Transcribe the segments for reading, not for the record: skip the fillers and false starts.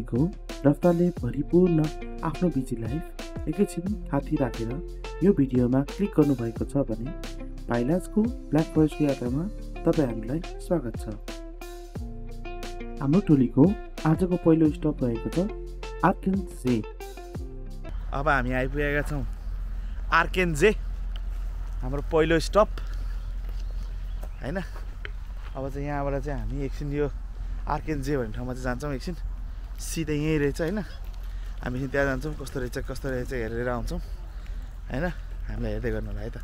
तपाईँको रफ्तारले भरिपूर्ण आफ्नो बिजी लाइफ एकैछिन हाती राखेर यो भिडियोमा क्लिक गर्नुभएको छ भने पाइलाजको ब्ल्याक फरेस्टको यात्रामा तपाईँ हामीलाई स्वागत छ। हाम्रो टोलीको आजको पहिलो स्टप रहेको छ आर्केन्जे। अब हामी आइपुगेका छौँ आर्केन्जे, हाम्रो पहिलो स्टप हैन। अब चाहिँ यहाँबाट चाहिँ हामी एकछिन यो आर्केन्जे भन्ने ठाउँमा चाहिँ जान्छौँ। एकछिन सिधै यहीँ रहेछ हैन, हामी त्यहाँ जान्छौँ। कस्तो रहेछ हेरेर आउँछौँ हैन। हामीलाई हेर्दै गर्नु होला है त।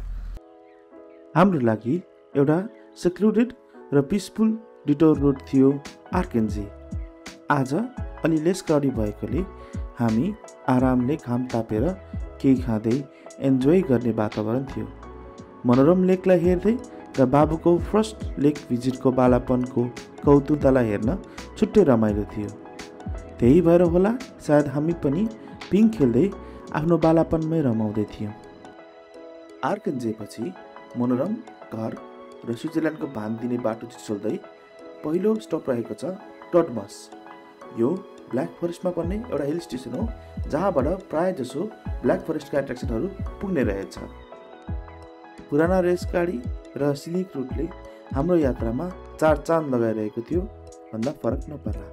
हाम्रो लागि एउटा सेक्लुडेड र पिसफुल डिटोर रोड थियो आर्केन्जे। आज अलि लेस क्राउडी भएकोले हामी आरामले घाम तापेर केही खाँदै एन्जोय गर्ने वातावरण थियो। मनोरम लेकलाई हेर्दै र बाबुको फर्स्ट लेक भिजिटको बालापनको कौतुकतालाई हेर्न छुट्टै रमाइलो थियो। त्यही भएर होला सायद हामी पनि पिङ खेल्दै आफ्नो बालापनमै रमाउँदै थियौँ। आर्केन्जेपछि मनोरम घर र स्विजरल्यान्डको भान दिने बाटो चिसोल्दै पहिलो स्टप रहेको छ टडमस। यो ब्ल्याक फरेस्टमा पर्ने एउटा हिल स्टेसन हो जहाँबाट प्राय जसो ब्ल्याक फरेस्टका एट्र्याक्सनहरू पुग्ने रहेछ। पुराना रेस गाडी र सिनिक रुटले हाम्रो यात्रामा चार चाँद लगाइरहेको थियो भन्दा फरक नपर्ला।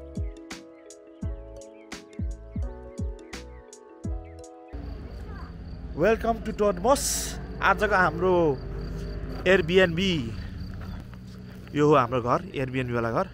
Welcome to टडमस। आजको हाम्रो एयरबिएनबी यो हो हाम्रो घर, एयरबिएनबी वाला घर।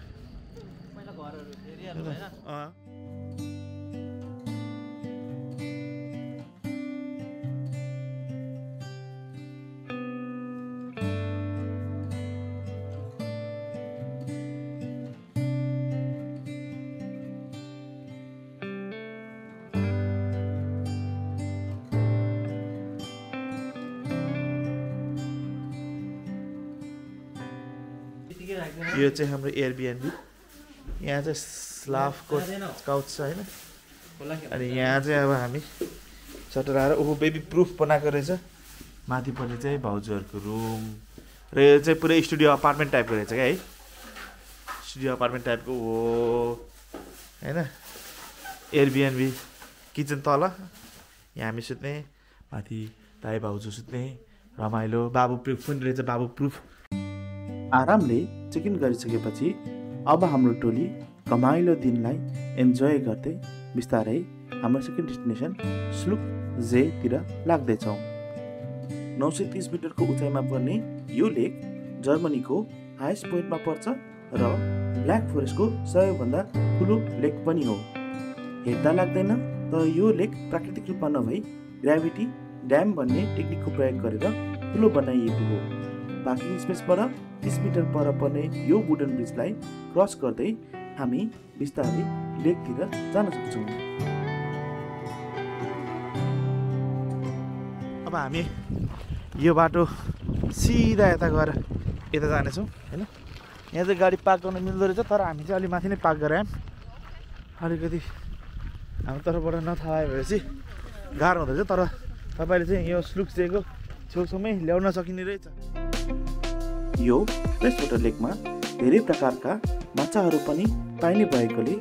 यो चाहिँ हाम्रो एयरबिएनबी। यहाँ चाहिँ स्लाफको काउच छ हैन। अनि यहाँ चाहिँ अब हामी सटर आएर ओहो बेबी प्रुफ बनाएको रहेछ। माथिपट्टि चाहिँ भाउजूहरूको रुम र यो चाहिँ पुरै स्टुडियो अपार्टमेन्ट टाइपको रहेछ क्या है। स्टुडियो अपार्टमेन्ट टाइपको हो हैन। एयरबिएनबी किचन तल, यहाँ हामी सुत्ने, माथि दाइ भाउजू सुत्ने, रमाइलो। बाबु प्रुफ पनि रहेछ, बाबु प्रुफ। आरामले चेक इन गरिसकेपछि अब हाम्रो टोली रमाइलो दिनलाई एन्जोय गर्दै बिस्तारै हाम्रो सेकेन्ड डेस्टिनेसन स्लुक जेतिर लाग्दैछौँ। 930 मिटरको उचाइमा पर्ने यो लेक जर्मनीको हाइएस्ट पोइन्टमा पर्छ र ब्ल्याक फरेस्टको सबैभन्दा ठुलो लेक पनि हो। हेर्दा लाग्दैन तर यो लेक प्राकृतिक रूपमा नभई ग्राभिटी ड्याम भन्ने टेक्निकको प्रयोग गरेर ठुलो बनाइएको हो। पार्किङ स्पेसबाट 30 मिटर पर पर्ने यो वुडन ब्रिजलाई क्रस गर्दै हामी बिस्तारै लेकतिर जान सक्छौँ। अब हामी यो बाटो सिधा यता गएर यता जानेछौँ हैन। यहाँ चाहिँ गाडी पार्क गर्न मिल्दो रहेछ, तर हामी चाहिँ अलि माथि नै पार्क गरेर अलिकति हाम्रो तर्फबाट नथाहा भएपछि गाह्रो हुँदो रहेछ। तर तपाईँले चाहिँ यो स्लुक जेको छेउछाउमै ल्याउन सकिने रहेछ। यो फ्रेस वाटर लेकमा धेरै प्रकारका माछाहरू पनि पाइने भएकोले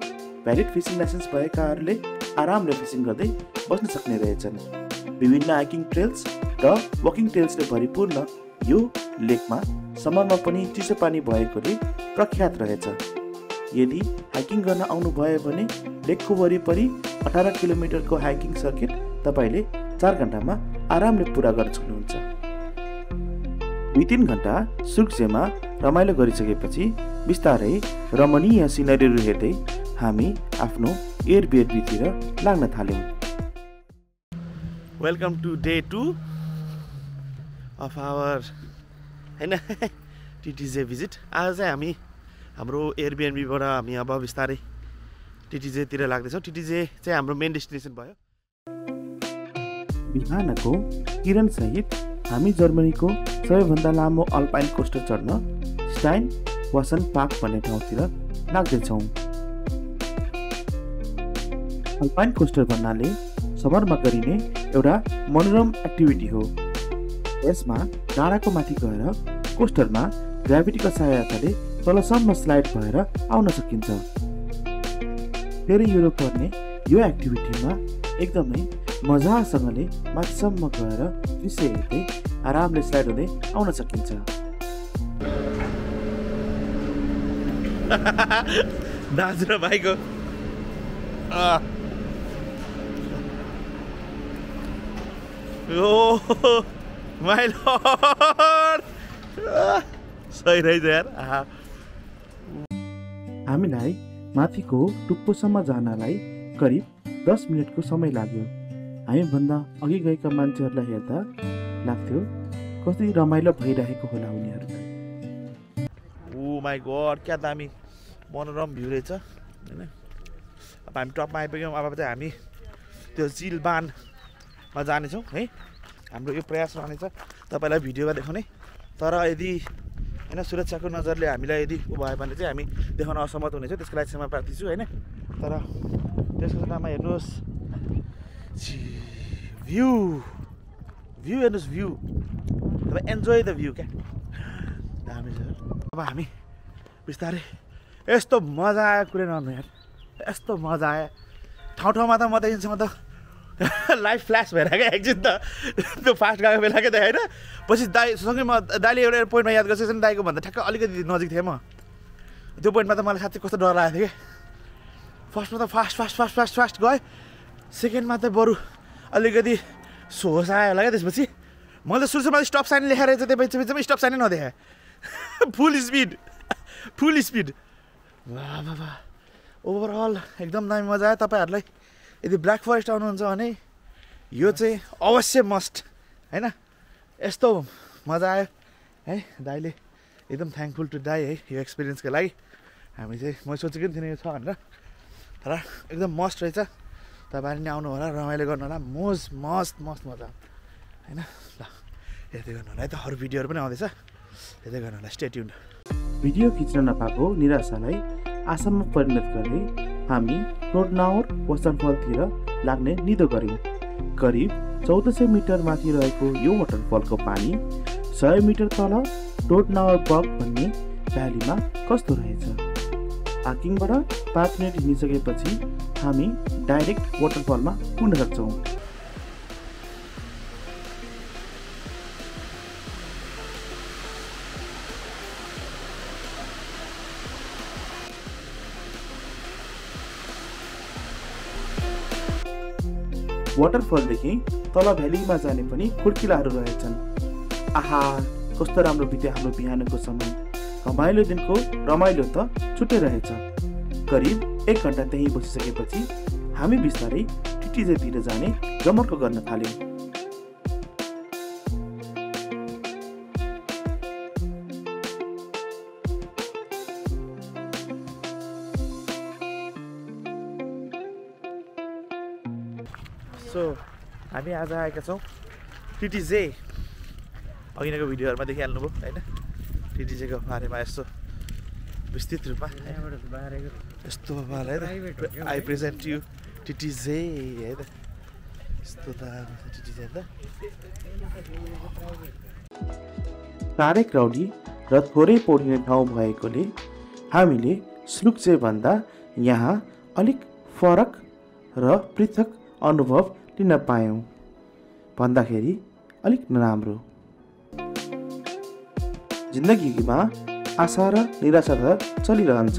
भ्यालिड फिसिङ लाइसेन्स भएकाहरूले आरामले फिसिङ गर्दै बस्न सक्ने रहेछन्। विभिन्न हाइकिङ ट्रेल्स र वकिङ ट्रेल्सले भरिपूर्ण यो लेकमा समरमा पनि चिसो पानी भएकोले प्रख्यात रहेछ। यदि हाइकिङ गर्न आउनुभयो भने लेकको वरिपरि 18 किलोमिटरको हाइकिङ सर्किट तपाईँले 4 घन्टामा आरामले पुरा गर्न सक्नुहुन्छ। 2-3 घन्टा सुर्खेतमा रमाइलो गरिसकेपछि बिस्तारै रमणीय सिनरीहरू हेर्दै हामी आफ्नो एयरबिएनबीतिर लाग्न थाल्यौँ। Welcome to day 2 of our हैन टिटिजे भिजिट। आज चाहिँ हामी हाम्रो एयरबिएनबीबाट हामी अब बिस्तारै टिटिजेतिर लाग्दैछौँ। टिटिजे चाहिँ हाम्रो मेन डेस्टिनेसन भयो। बिहानको किरण सहित हामी जर्मनीको सबैभन्दा लामो अल्पाइन कोस्टर चढ्न स्टाइन वासन पार्क भन्ने ठाउँतिर लाग्दैछौँ। अल्पाइन कोस्टर भन्नाले समरमा गरिने एउटा मनोरम एक्टिभिटी हो। यसमा डाँडाको माथि गएर कोस्टरमा ग्राभिटीको सहायताले तलसम्म स्लाइड भएर आउन सकिन्छ। फेरि युरोप पर्ने यो एक्टिभिटीमा एकदमै मजासँगले माथिसम्म गएर दृश्य हेर्दै आरामले स्लाइड हुँदै आउन सकिन्छ। दाजु र भाइको ओ माय लर्ड सही रहेछ यार। हामीलाई माथिको टुप्पोसम्म जानलाई करिब 10 मिनटको समय लाग्यो। हामीभन्दा अघि गएका मान्छेहरूलाई हेर्दा लाग्थ्यो कति रमाइलो भइरहेको होला उनीहरूलाई। ओ माई गॉड क्या दामी मनोरम भ्यू रहेछ हैन। अब हामी टपमा आइपुग्यौँ। अब चाहिँ हामी त्यो चिल बाँधमा जानेछौँ है। हाम्रो यो प्रयास रहनेछ तपाईँलाई भिडियोमा देखाउने, तर यदि होइन सुरक्षाको नजरले हामीलाई यदि उ भयो भने चाहिँ हामी देखाउन असमर्थ हुनेछौँ। त्यसको लागि क्षमा प्रार्थी छु होइन। तर त्यसको सट्टामा हेर्नुहोस् भ्यू भ्यू हेर्नुहोस् भ्यू। तपाईँ एन्जोय द भ्यू क्या दामी छ। अब हामी बिस्तारै यस्तो मजा आयो कुरै नभन्नु यार, यस्तो मजा आयो। ठाउँ ठाउँमा त म देखिन्छ म त लाइफ फ्ल्यास भएर क्या एकछिन त त्यो फास्ट गएको बेला क्या त होइन। पछि दाईसँगै म दाइले एउटा पोइन्टमा याद गर्छु नि, दाइको भन्दा ठ्याक्क अलिकति नजिक थिएँ म। त्यो पोइन्टमा त मलाई साँच्चै कस्तो डर लागेको थियो क्या। फर्स्टमा त fast fast fast fast fast गएँ, सेकेन्डमा त बरु अलिकति सोच आयो होला क्या। त्यसपछि मैले त सुरुमा स्टप साइन लेखेर चाहिँ त्यो बिचमा स्टप साइनै नदेखाएँ। फुल स्पिड वाह वाह वाह। ओभरअल एकदम दामी मजा आयो। तपाईँहरूलाई यदि ब्ल्याक फरेस्ट आउनुहुन्छ भने यो चाहिँ अवश्य मस्ट होइन। यस्तो मजा आयो है। दाइले एकदम थ्याङ्कफुल टु दाइ है यो एक्सपिरियन्सको लागि। हामी चाहिँ म सोचेको पनि थिइनँ यो छ भनेर, तर एकदम मस्ट रहेछ। तपाईँहरू नि आउनु होला, रमाइलो गर्नु होला, मस्त मजा होइन। ल हेर्दै गर्नु होला है त, अरू भिडियोहरू पनि आउँदैछ, हेर्दै गर्नु होला। Stay tuned. भिडियो खिच्न नपाएको निराशालाई आशामा परिणत गर्दै हामी टोडनावर वाटरफलतिर लाग्ने निधो गऱ्यौँ। करिब 1400 मिटर माथि रहेको यो वाटरफलको पानी 100 मिटर तल टोडनावर बग भन्ने भ्यालीमा कस्तो रहेछ। पार्किङबाट 5 मिनट हिँडिसकेपछि हामी डाइरेक्ट वाटरफलमा पुग्न सक्छौँ। वाटरफलदेखि तल भ्यालीमा जाने पनि खुड्किलाहरू रहेछन्। आहा कस्तो राम्रो बित्यो हाम्रो बिहानको समय। रमाइलो दिनको रमाइलो त छुट्टै रहेछ। करिब 1 घन्टा त्यहीँ बसिसकेपछि हामी बिस्तारै टिटिजेतिर जाने जमर्को गर्न थाल्यौँ। सो हामी आज आएका छौँ टिटिजे। अघि नैको भिडियोहरूमा देखिहाल्नुभयो होइन, टिटिजेको बारेमा यस्तो विस्तृत रूपमा यस्तो है त। आई प्रेजेन्ट यु टिटिजे है त। यस्तो दामी छ टिटिजे त। साह्रै क्राउडी र थोरै पौडिने ठाउँ भएकोले हामीले स्लुक्जे भन्दा यहाँ अलिक फरक र पृथक अनुभव लिन पायौँ। भन्दाखेरि अलिक नराम्रो। जिन्दगीमा आशा र निराशा त चलिरहन्छ।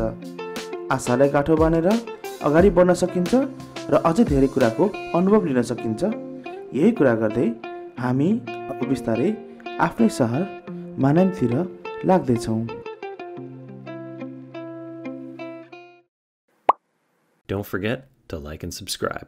आशालाई गाँठो बानेर अगाडि बढ्न सकिन्छ र अझै धेरै कुराको अनुभव लिन सकिन्छ। यही कुरा गर्दै हामी अब बिस्तारै आफ्नै सहर मानामतिर लाग्दैछौँ। Don't forget to like and subscribe.